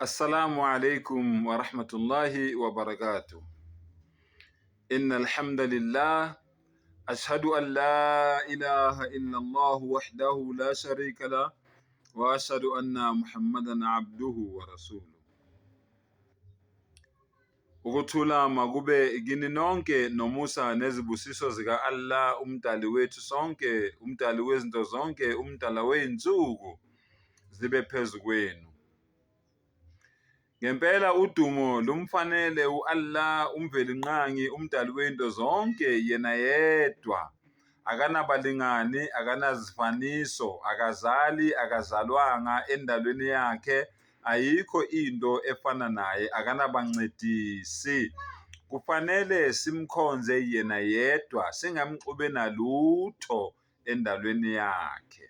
Assalamu alaikum wa rahmatullahi wa barakatuh. Inna alhamdulillah ashhadu an la ilaha illa Allah wahdahu la sharika la wa ashhadu anna Muhammadan abduhu wa rasuluh. Ukuthula makube kini nonke nomusa nezibusiso zika Allah umdali wethu sonke, umdali wezinto zonke, umdala wezinsuku zibe phezu kwenu. Ngempela udumo lumfanele u-Allah uMvelinqangi umdali wento zonke yena yedwa akanabalingani akanazifaniso akazali akazalwanga endalweni yakhe ayikho into efana naye akanabancedisi kufanele simkhonze yena yedwa singamxube nalutho endalweni yakhe.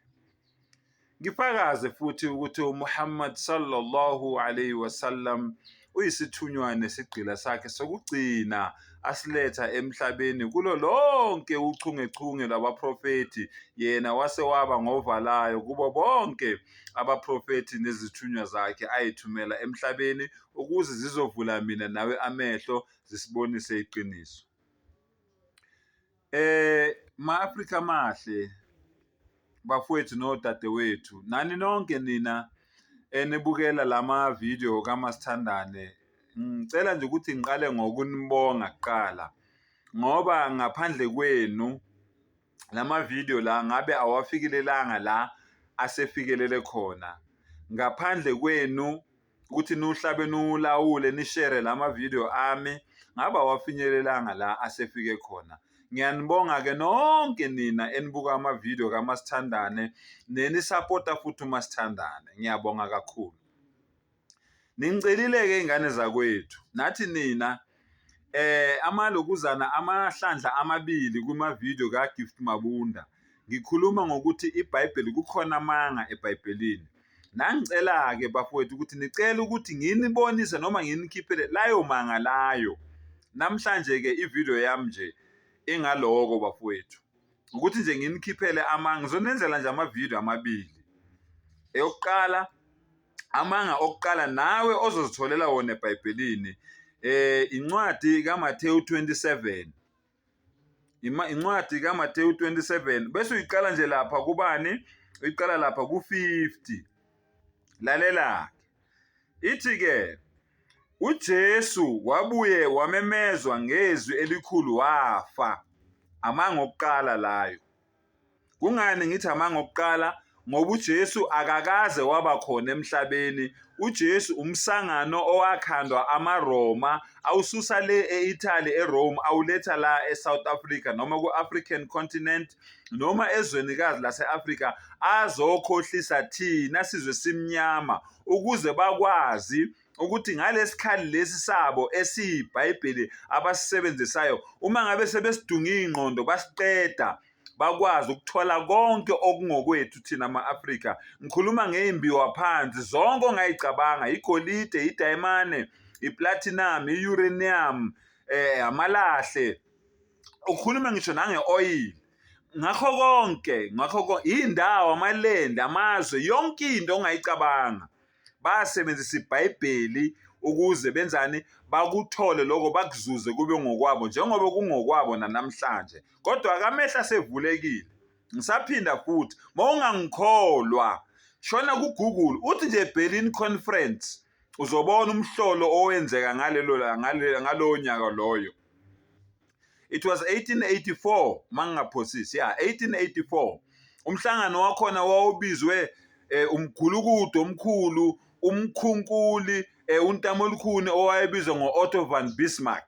Ngifakaze futhi ukuthi uMuhammad sallallahu alayhi wasallam uyisithunywa nesigqila sakhe sokugcina asiletha emhlabeni kulo lonke uchungechunge lwabaprofethi yena wase waba ngovalayo kubo bonke abaprofethi nezithunywa zakhe ayithumela emhlabeni ukuze zizovula mina nawe amehlo zisibonise iqiniso. Ma-Afrika amahle, bafowethu nodadewethu, nani nonke nina enibukela lama-video kaMasithandane, ngicela nje ukuthi ngiqale ngokunibonga kuqala ngoba ngaphandle kwenu lama-video la ngabe awafikelelanga la asefikelele khona. Ngaphandle kwenu ukuthi niwuhlabe niwulawule nishere la mavidiyo ami ngabe awafinyelelanga la asefike khona. Ngiyanibonga-ke nonke nina enibuka amavidiyo kaMasithandane nenisapota futhi uMasithandane. Ngiyabonga kakhulu. Ningicelile-ke ingane zakwethu nathi nina amalokuzana amahlandla amabili kuma-video ka-Gift Mabunda ngikhuluma ngokuthi iBhayibheli kukhona amanga eBhayibhelini. Nangicela-ke bafowethu ukuthi nicele ukuthi nginibonise noma nginikhiphele layo manga layo. Namhlanje-ke ividiyo yami nje ingaloko bafowethu. Ukuthi nje nginikhiphele amanga, ngizonenzela nje amavidiyo amabili. Eyokuqala amanga okuqala nawe ozozitholela wona eBhayibhelini incwadi kaMathewu 27 incwadi kaMathewu 27 bese uyiqala nje lapha kubani uyiqala lapha ku-50 lalela ithi ke uJesu wabuye wamemezwa ngezwi elikhulu wafa amanga okuqala layo Kungani ngithi amanga okuqala? Ngoba uJesu akakaze waba khona emhlabeni. UJesu umsangano owakhandwa amaRoma awususa le e-Italy eRome awuletha la eSouth Africa noma ku-African continent noma ezwenikazi lase-Afrika azokhohlisa thina sizwe simnyama ukuze bakwazi ukuthi ngalesikhali lesi sabo esiyiBhayibheli abasisebenzisayo uma ngabe sebesidunga iy'ngqondo basiqeda bakwazi ukuthola konke okungokwethu thina ma-Afrika. Ngikhuluma ngey'mbiwa phansi zonke ongayicabanga, igolide, idayimane, i-platinum, i-uranium, amalahle, ukhulume ngisho nange-oyili. Ngakho konke, ngakho konke, iy'ndawo, amalembe, amazwe, yonke into ongayicabanga. Basebenzisa iBhayibheli ukuze benzani? Bakuthole lokho bakuzuze kube ngokwabo njengoba kungokwabo nanamhlanje. Kodwa akamehlo asevulekile. Ngisaphinda futhi, mawungangikholwa shona ku-Google uthi nje Berlin Conference uzobona umhlolo owenzeka ngalelo ngalowo nyaka loyo. It was 1884 mangingaphosisi ya 1884 umhlangano wakhona wawubizwe umgulukudu omkhulu umkhunkuli untamolukhuni owayebizwa ngo-Otto van Bismarck.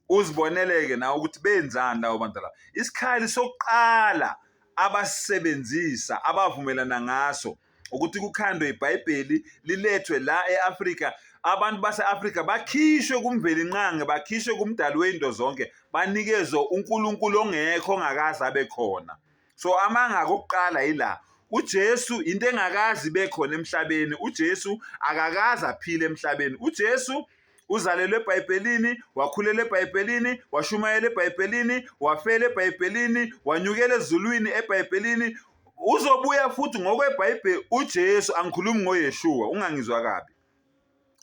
Uziboneleke nawe ukuthi benzani labo bantu laba. Isikhali sokuqala abasebenzisa abavumelana ngaso ukuthi kukhandwe iBhayibheli lilethwe la e-Afrika abantu base-Afrika bakhishwe kuMvelinqangi bakhishwe kumdali wezinto zonke banikezwe uNkulunkulu ongekho ongakaze abe khona. So amanga kokuqala yila uJesu into engakazi ibe khona emhlabeni uJesu akakaze aphile emhlabeni uJesu uzalelwe eBhayibhelini wakhulela eBhayibhelini washumayela eBhayibhelini wafela eBhayibhelini wanyukela ezulwini eBhayibhelini uzobuya futhi ngokweBhayibheli uJesu angikhulumi ngoYeshua ungangizwa kabi.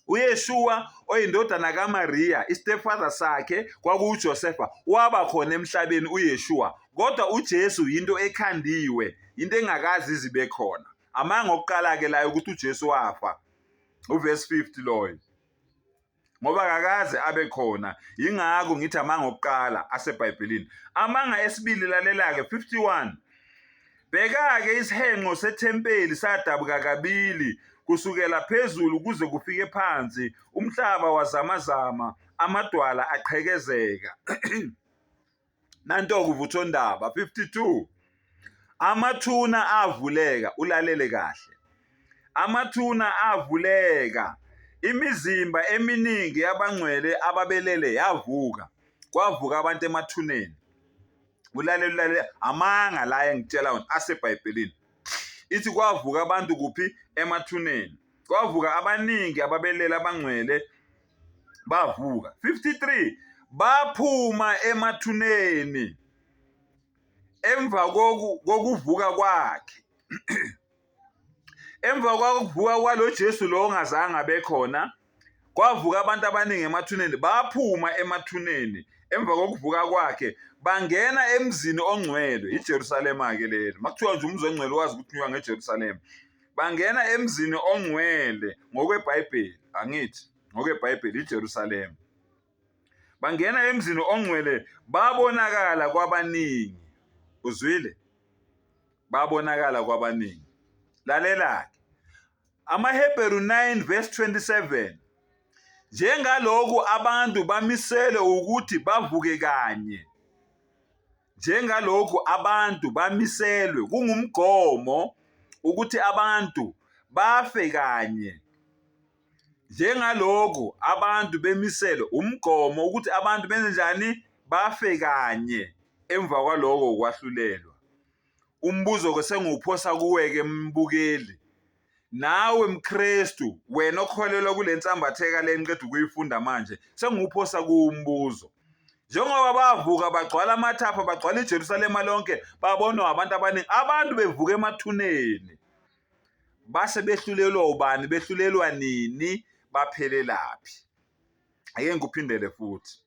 UYeshua oyindodana kaMariya, istepfather sakhe kwakuwuJosefa, waba khona emhlabeni uYeshua. Kodwa uJesu yinto ekhandiwe, into engakaze izibe khona. Amanga okuqala-ke layo ukuthi uJesu wafa. Uverse 50 loyo. Ngoba akakaze abe khona. Yingakho ngithi amanga okuqala aseBhayibhelini. Amanga esibili lalela-ke 51. Bheka-ke isihenqo sethempeli sadabuka kabili kusukela phezulu kuze kufike phansi, umhlaba wazamazama, amadwala aqhekezeka. Nanto-ke uvuthondaba 52. Amathuna avuleka, ulalele kahle. Amathuna avuleka, imizimba eminingi yabangcwele ababelele yavuka. Kwavuka abantu emathuneni. Ulalele ulalele amanga la engitshela wona aseBhayibhelini. Ithi kwavuka abantu kuphi emathuneni. Kwavuka abaningi ababelele abangcwele bavuka. 53 baphuma emathuneni emva kokuvuka kwakhe. Emva kokuvuka kwalo Jesu lo ongazange abe khona, kwavuka abantu abaningi emathuneni, baphuma emathuneni emva kokuvuka kwakhe bangena emzini ongcwele, iJerusalema-ke lelo. Uma kuthiwa nje umuzi ongcwele wazi ukuthi kuyiwa ngeJerusalema. Bangena emzini ongcwele ngokweBhayibheli, angithi ngokweBhayibheli iJerusalema. Bangena emzini ongcwele babonakala kwabaningi. Uzwile? Babonakala kwabaningi. Lalela-ke. AmaHebheru 9 verse 27. Njengalokhu abantu bamiselwe ukuthi bavuke kanye. Njengalokhu abantu bamiselwe kungumgomo ukuthi abantu bafe kanye. Njengalokhu abantu bemiselwe umgomo ukuthi abantu benze njani bafe kanye emva kwaloko ukwahlulelwa. Umbuzo-ke sengiwuphosa kuwe-ke mbukeli. Nawe mKristu, wena okholelwa kule nsambatheka le ngiqeda ukuyifunda manje, sengiwuphosa kuwo umbuzo. Njengoba bavuka bagcwala amathafa, bagcwala iJerusalema lonke, babonwa abantu abaningi, abantu bevuka emathuneni. Base behlulelwa ubani, behlulelwa nini, baphelelaphi? Ake ngikuphindele futhi.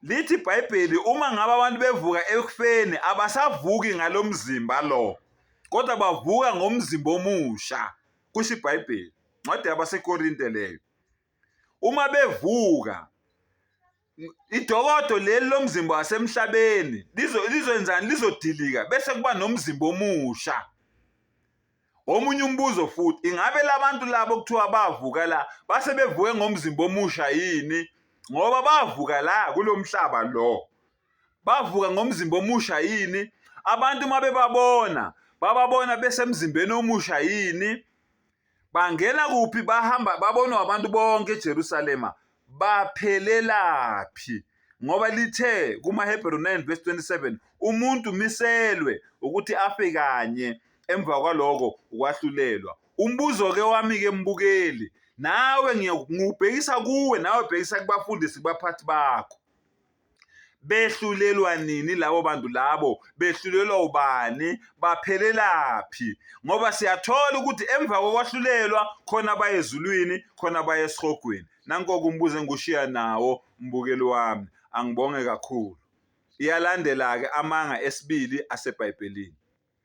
Lithi iBhayibheli uma ngabe abantu bevuka ekufeni abasavuki ngalomzimba lo kodwa bavuka ngomzimba omusha kusho iBhayibheli. Ncwadi yabaseKorinte leyo. Uma bevuka idokodo leli lomzimba wasemhlabeni lizoenzani lizodilika bese kuba nomzimba omusha. Omunye umbuzo futhi, ingabe labantu labo kuthiwa bavuka la base bevuke ngomzimba omusha yini? Ngoba bavuka la kulo mhlaba lo. Bavuka ngomzimba omusha yini? Abantu uma bebabona, bababona besemzimbeni omusha yini? Bangena kuphi bahamba babonwa abantu bonke eJerusalema baphelelaphi? Ngoba lithe kumaHebheru 9 verse 27 umuntu miselwe ukuthi afe kanye emva kwaloko ukwahlulelwa. Umbuzo-ke wami-ke mbukeli, nawe ngiwubhekisa kuwe, nawe bhekisa kubafundisi kubaphathi bakho. Behlulelwa nini labo bantu labo? Behlulelwa ubani? Baphelelaphi? Ngoba siyathola ukuthi emva kokwahlulelwa khona baye ezulwini, khona baye esihogweni. Nanko-ke umbuzo engikushiya nawo mbukeli wami. Angibonge kakhulu. Iyalandela-ke amanga esibili aseBhayibhelini.